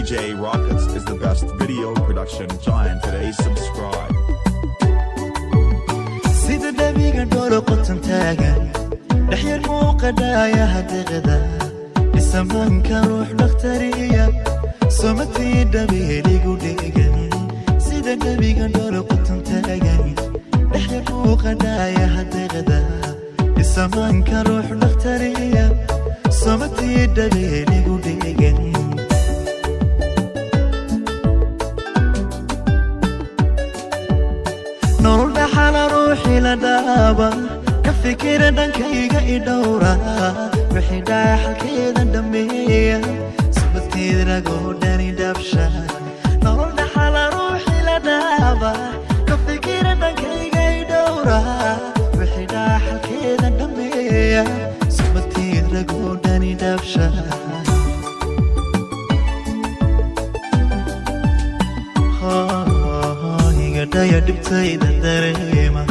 DJ Rockets is the best video production giant today. Subscribe. Sida dhabiga dhoro qotan taagan, dhexyar muuqa dhaayaha deqda, isamaanka ruux dhakhtariya, somatii dhabeeligu dhegan. Sida dhabiga dhoro qotan taagan, dhexyar muuqa dhaayaha deqda, isamaanka ruux dhakhtariya, somatii dhabeeligu dhegan. Nolol dhaxala ruuxii la dhaaba, ka fikira dhankayga i dhowra, wixii dhacay xalkeeda dhammeeya, subadkeed ragoo dhani dhabsha. Nolol dhaxala ruuxii la dhaaba, ka fikira dhankayga i dhowra, wixii dhacay xalkeeda dhammeeya, subadkeed ragoo dhani dhabsha. Igadhaya dhibtayda dareema,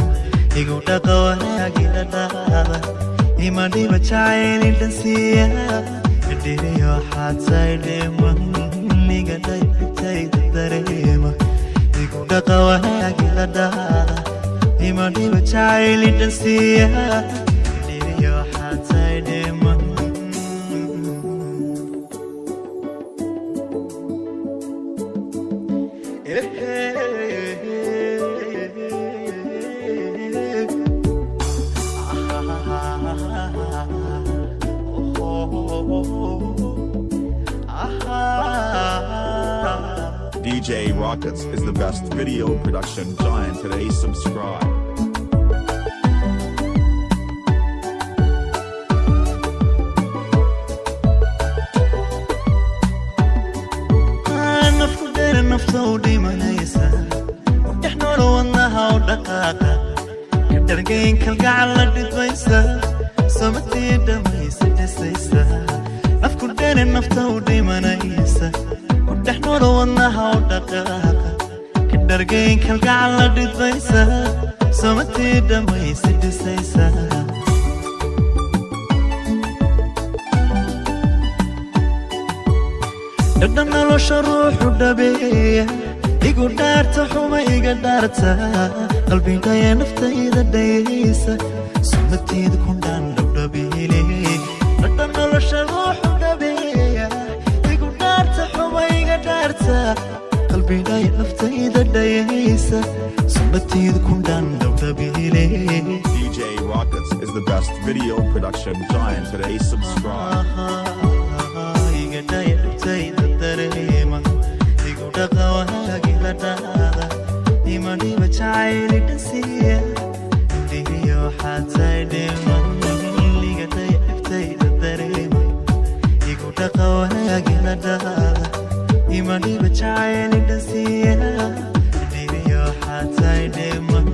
igu dhaqa wanaagila dhaada, ima dhiba jacayli dhansiiya, dhiriyo xaatay dhiman. Igadhaya dhibtayda dareema, igu dhaqa wanaagila dhaada, ima dhiba jacayli dhansiiya, dhiriyo xaatay dhiman. DJ Rockets is the best video production giant today. Subscribe. Nafku dheer nafta u dhimanaysa, dhex noolo wadnaha u dhaqaaqa, ka dhargayn kalgacal la dhidbaysa, samatii dhamaysa dhisaysa. Nafku dheer nafta u dhimanaysa, dhex noolo wadnaha u dhaqaaqa, ka dhargayn kalgacal la dhidbaysa, samatii dhamaysa dhisaysa. Dhadhan nolosha ruuxu dhabeeya, igu dhaarta xuma iga dhaarta, qalbigaya naftayda dhayaysa, sunnatiida kundhaan dhowdhabiile. Dhadhan nolosha ruuxu dhabeeya, igu dhaarta xuma iga dhaarta, qalbigaya naftayda dhayaysa, sunnatiida kundhaan dhowdhabiile. DJ Rockets is the best video production giant today. Subscribe. Igadhaya dhibtayda dareema, igu dhaqa wanaagila dhaada, ima dhiba jacayli dhansiiya, dhihiyo xaatay dhiman. Igadhaya dhibtayda dareema, igu dhaqa wanaagila dhaada, ima dhiba jacayli dhansiiya, dhihiyo xaatay dhiman.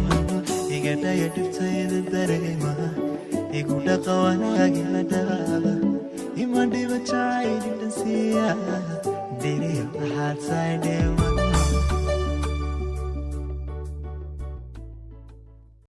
Igadhaya dhibtayda dareema, igu dhaqa wanaagila dhaada, ima dhiba jacayli dhansiiya, dhiriyo xaatay dhiman.